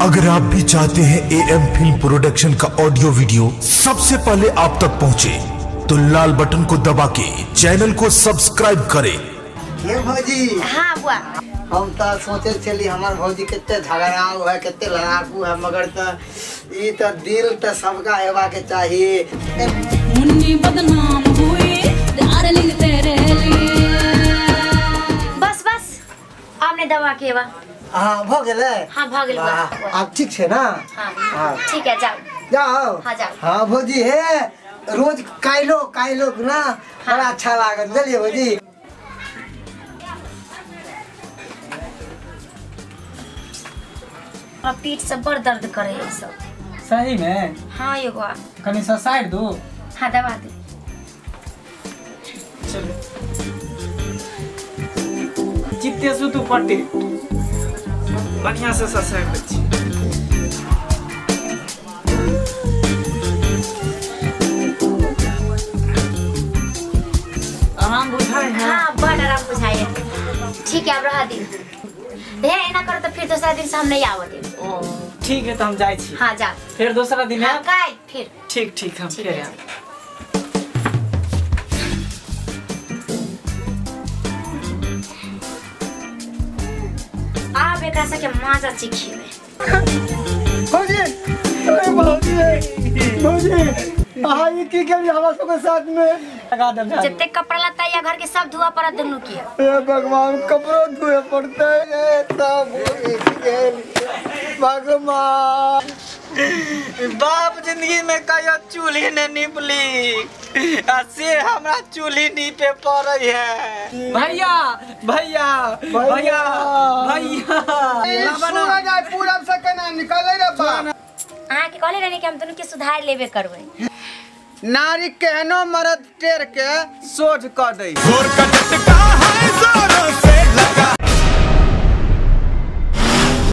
अगर आप भी चाहते हैं एएम फिल्म प्रोडक्शन का ऑडियो वीडियो सबसे पहले आप तक पहुंचे, तो लाल बटन को दबा के चैनल को सब्सक्राइब करें। हे भौजी। हाँ बुआ। हम तो सोचे चली हमार भौजी कितने झगड़ाऊ है, कितने लड़ाकू है, मगर तो ये तो दिल तो सबका हेवा के चाहिए। मुन्नी बदनाम हुई डार्लिंग तेरे लिए। बस बस आपने दवा के बा। हाँ भ गेलै। हाँ भ गेल। आप ठीक छे ना? हाँ ठीक है, जाओ जाओ। हाँ जाओ। हाँ भौजी हे रोज काइलो काइलो ना। हाँ। बड़ा अच्छा लागत। चलिए भौजी। पीठ से बड़ दर्द करे है सब। सही में? हाँ एगो कनी ससाइड दो। हाँ दबा दे। चलो चित्ते सु तू पट्टी बढ़िया से ससाइड दे छी। आराम बुझाए है? हाँ बड़ आराम बुझाए है। ठीक है अब रहा दी। हे एना करो तो फिर दूसरा दिन से हम नहीं आवत। ओ ठीक है तो हम जाय छी। हां जा। फिर दूसरा दिन है। हां काल फिर। ठीक ठीक हम फिर आएब। आप एकरा से के मजा सीखिबे। भौजी अरे भौजी भौजी अहाँ ई की केली हमरा सबके साथ में? लगा देब जते कपड़ा लत्ता या घर के सब धोआ पड़त दुनू के। हे भगवान कपड़ो धोए पड़ते सब गेल भगवान। बाप जिंदगी में कहियो चूल्ही ने निपली आ से हमरा चूल्ही नीपे पड़ै है। भैया भैया भैया भैया सूरज आइ पूरब से केना निकलै रे बाप। अहाँ के कहले रहनी कि हम दुनू के सुधार लेबे करबै। नारी केहनो मरद टेर के सोझ क दै। जोर का झटका है जोर।